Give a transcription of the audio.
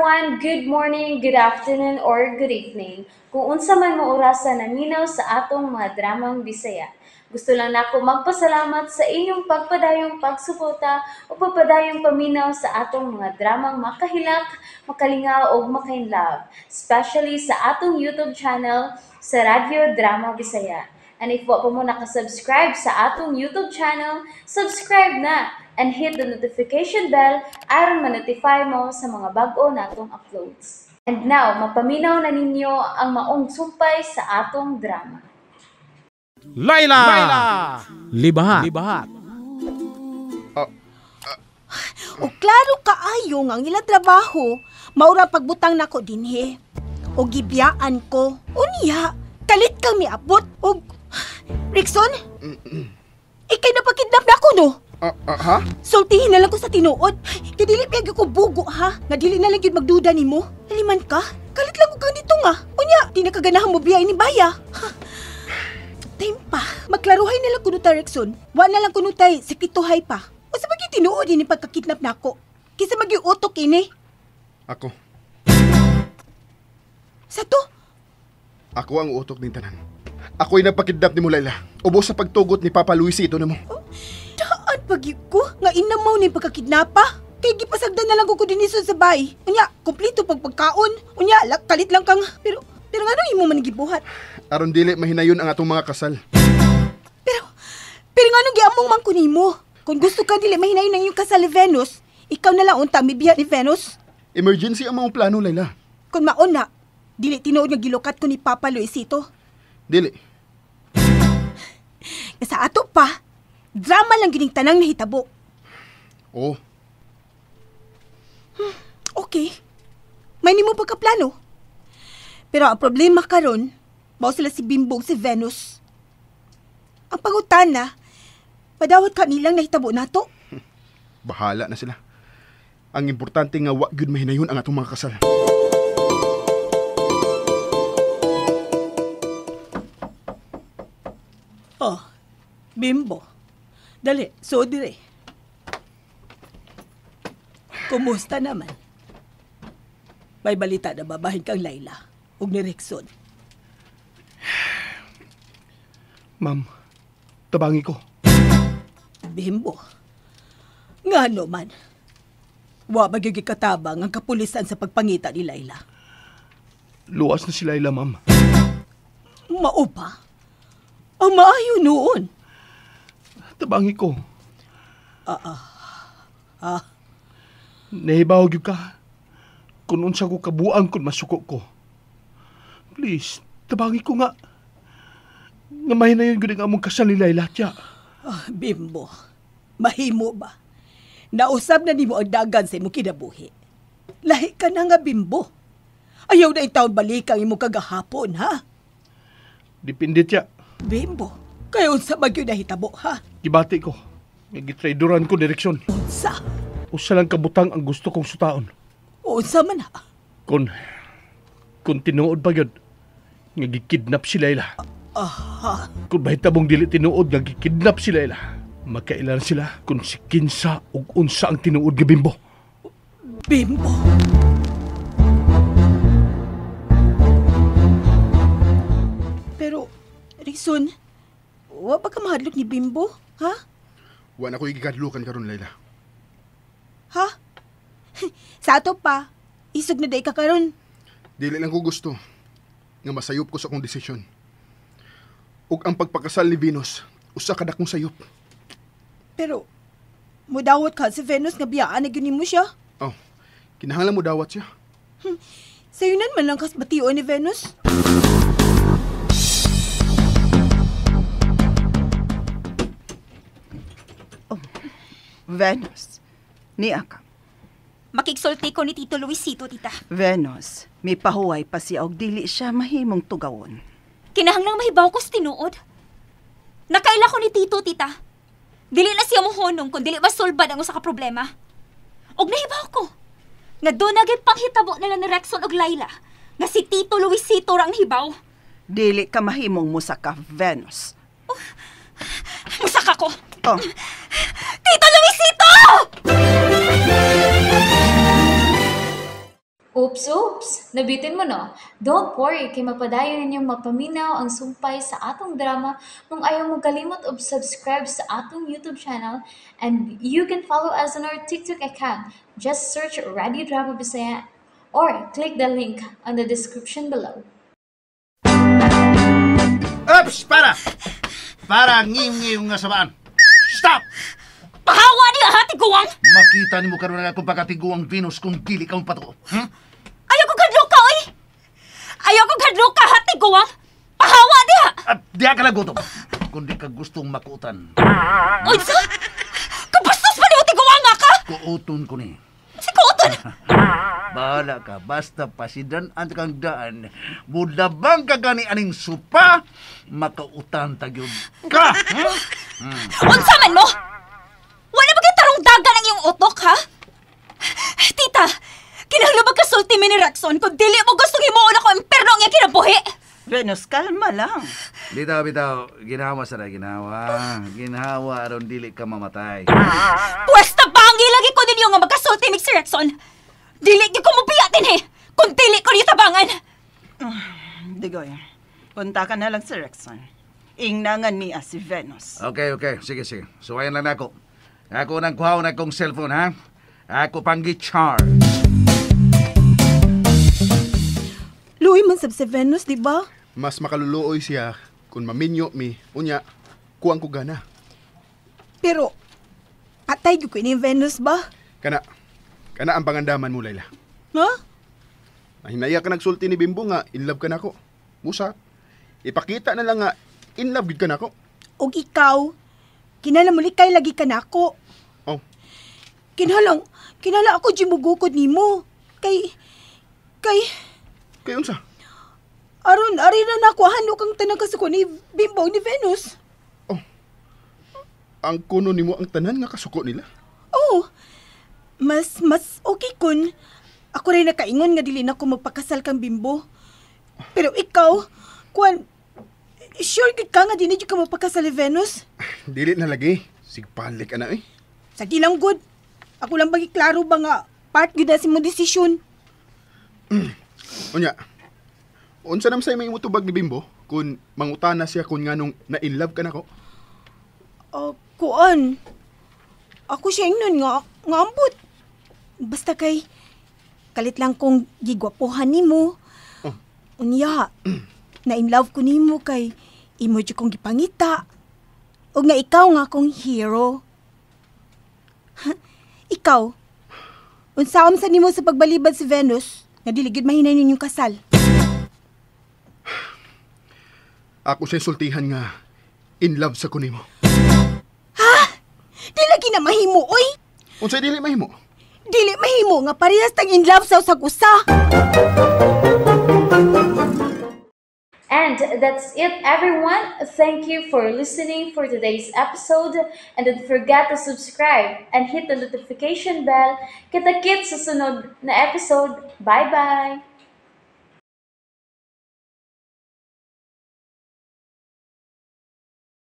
Everyone, good morning, good afternoon, or good evening. Kung unsa man mo orasa naminaw sa atong mga dramang Bisaya. Gusto lang nako magpasalamat sa inyong pagpadayong pagsuporta o pagpadayong paminaw sa atong mga dramang makahilak, makalingaw o makainlove, especially sa atong YouTube channel sa Radyo Drama Bisaya. And if wa pa mo nakasubscribe sa atong YouTube channel, subscribe na and hit the notification bell aron ma-notify mo sa mga bag-o natong uploads. And now, mapaminaw na ninyo ang maong sumpay sa atong drama. Laila! Laila! Libahat! Libahat! O klaro kaayo nga ang ilang trabaho, maura pagbutang nako dinhi. O gibiyaan ko. Unya, kalit kang miabot. Og Rickson? Ikay napakidnap na ako, no? Ha? Sultihin na lang ko sa tinuod. Kaya dili pa ko bugo, ha? Nga dili na lang yun magduda nimo. Haliman ka? Kalit lang ko kang dito nga. Unya, di na kaganahan mo biya ni Baya. Ha? Time pa. Magklaruhay na lang kuno ta, Rickson. Wa na lang kuno tay, sikrituhay pa. O sa magyud tinuod ini pagkakidnap nako. Kisa magyud utok ini. Ako. Sa to? Ako ang utok ning tanan. Ako'y napakidnap ni mo, Laila. Ubos sa pagtugot ni Papa Luisito nimo. Oh, daan pagyud ko nga inamaw ni pagkakidnapa. Kay gipasagdan na lang ko dinhi sa bay. Unya, kompleto pag pagkaon. Unya, kalit lang kang pero ngano imo man gibuhat? Aron dili mahinayon ang atong mga kasal. Pero ngano giamong man ko nimo? Kung gusto ka dili mahinayon ang iyong kasal ni Venus, ikaw na lang unta mibiya ni Venus. Emergency ang mga plano, Laila. Kung maon na, dili tinuod nga gilukat ko ni Papa Luisito. Dili. Sa ato pa, drama lang gining tanang nahitabo. Oh. Okay. May nimo pagkaplano. Pero ang problema karon, mao sila si Bimbong si Venus. Ang pangutana, padawat ka nilang nahitabo nato. Bahala na sila. Ang importante nga wa gyud mahinayon ang atong mga kasal. Oh, Bimbo. Dali, so dire. Kumusta naman? May balita na babahin kang Laila ug ni Rickson. Ma'am, tabangi ko. Bimbo, ngano man? Wa ba gyud katabang ang kapulisan sa pagpangita ni Laila? Luwas na si Laila, ma'am. Mao ba? Ang maayo noon. Tabangi ko. Nahibaw gyud ka. Kung unsa ko kabuang kung masuko ko. Please, tabangi ko nga. Nga mahinayon gyud ang among kasal ni Laila, tiya. Bimbo, mahimo ba? Nausab na nimo ang dagan sa imong kinabuhi. Lahi ka na nga, Bimbo. Ayaw na itawon balik ang imong kagahapon, ha? Depende, tiya. Bimbo, kayo unsa ba gyud nahitabo, ha? Gibati ko. Nga gitraidoran ko direksyon. Unsa? Usa lang kabutang ang gusto kong sutaon. Unsa man, ha? Kung tinuod pa gyud nga gikidnap si Laila. Kung bahitabong dili tinuod nga gikidnap si Laila, makailan sila kung si kinsa ug unsa ang tinuod nga Bimbo. Bimbo. Pero, Rickson, wa ba ka mahadlok ni Bimbo, ha? Wa na ko'y gikadlukan karon, Laila. Ha? Sa ato pa, isog na day ka karon. Dili lang ko gusto nga masayop ko sa akong desisyon. Ug ang pagpakasal ni Venus, usa ka dakong sayop. Pero, mudawat ka si Venus nga biyaan na gyud nimo siya. Oh, kinahanglan mo dawat siya. Sayunan man lang kas bation ni Venus. Oh, Venus, niya ka. Makigsulti ko ni Tito Luisito, tita. Venus, may pahuway pa siya og dili siya mahimong tugawon. Kinahanglang mahibaw ko sa tinuod. Nakaila ko ni Tito, tita. Dili na siya mohonong kung dili masulbad ang usa ka problema. Og nahibaw ko nga doon naging panghitabo nila ni Rexon og Laila nga si Tito Luisito ra ang hibaw. Dili ka mahimong musaka, Venus. Oh, musaka ko. Oh. Tito Luisito! Oops, oops! Nabitin mo, no? Don't worry, kay mapadayon ninyong mapaminaw ang sumpay sa atong drama kung ayaw mo kalimot og subscribe sa atong YouTube channel, and you can follow us on our TikTok account. Just search Radio Drama Bisaya or click the link on the description below. Oops! Para! Para ngim-ngim nga sabaan. Stop! Pahawa niya ha, tiguang! Makita nimo karon nga akong pagkatiguang Venus kung dili ka patuo. Ayaw ko kadlok ka, oy! Ayaw ko kadlok ka, ha, tiguang! Pahawa diha! At diha ka lang gutom. Kung di ka gustong makutan, Unsa? Kabastos pa niyo, tiguang nga ka! Kuuton ko ni. Si kuuton! Bahala ka, basta pasidan ang kang daan. Budabang ka gani aning supa, makautan tagyod ka! Unsa man mo? Wala ba kay tarong dagan ang iyong utok, ha? Tita, kinahanglan ba kasulti mi ni Rexon kung dili mo gustong himuon ako imperno ang iyang kinabuhi? Venus, kalma lang. Bitaw, bitaw. Ginawa sa ginawa. Ginawa aron dili ka mamatay. Pwes tabangi lagi ko ninyo nga magkasulti mig si Rexon. Dili gyud ko mobiya dinhi kung dili ko niyo tabangan. Digoy, punta ka na lang si Rexon. Ingnangan niya si Venus. Okay, okay. Sige, sige. Suwayan lang nako. Ako nang kuhaw na kong cellphone, ha? Ako pang gi-charge. Luoy man sab si Venus, di ba? Mas makaluluoy siya kung maminyo mi, unya, kuang ko gana. Pero, patay gyud ko ni Venus ba? Kana, kana ang pangandaman mo, Layla. Ha? Nahinaya ka nagsulti ni Bimbo nga, in love ka nako. Musa, ipakita na lang nga, in love gid ka nako. Og ikaw, kinahanglan mo likay lagi ka nako. Oh. Kinahanglan, kinahanglan ako di mugukod nimo. Kay, kay, Kay unsa? Aron, ari na nako hano kang tanan kasuko ni Bimbo ni Venus. Oh. Ang kuno nimo ang tanan nga kasuko nila. Oh. Mas mas okay kun ako rin nakaingon nga dili na ko magpakasal kang Bimbo. Pero ikaw, kuan, sure gid ka nga dili jud ka magpakasal ni Venus? Dili na lagi. Sigpalik ana eh. Sa di lang good. Ako lang bagi klaro ba nga part gyud na si mo desisyon. Unya. Unsa naman sa may imutubag ni Bimbo kung mangutana siya kung nganong na in love ka nako? Kuan. Ako siya ingnon nga nga ambot. Basta kay kalit lang kong gigwapohan nimo. Oh. Unya, na in love ko nimo kay imo jud kong gipangita. Og nga ikaw nga akong hero. Ha? Ikaw, unsaon sa nimo sa pagbalibad si Venus nga dili gyud mahinay ninyong kasal? Ako siya sultihan nga in love sa kunimo. Ha? Di lagi na mahimo, oy! Unsay dili mahimo? Dili mahimo nga parehas tang in love sa usag usa. And that's it, everyone. Thank you for listening for today's episode. And don't forget to subscribe and hit the notification bell. Kita-kits sa sunod na episode. Bye-bye!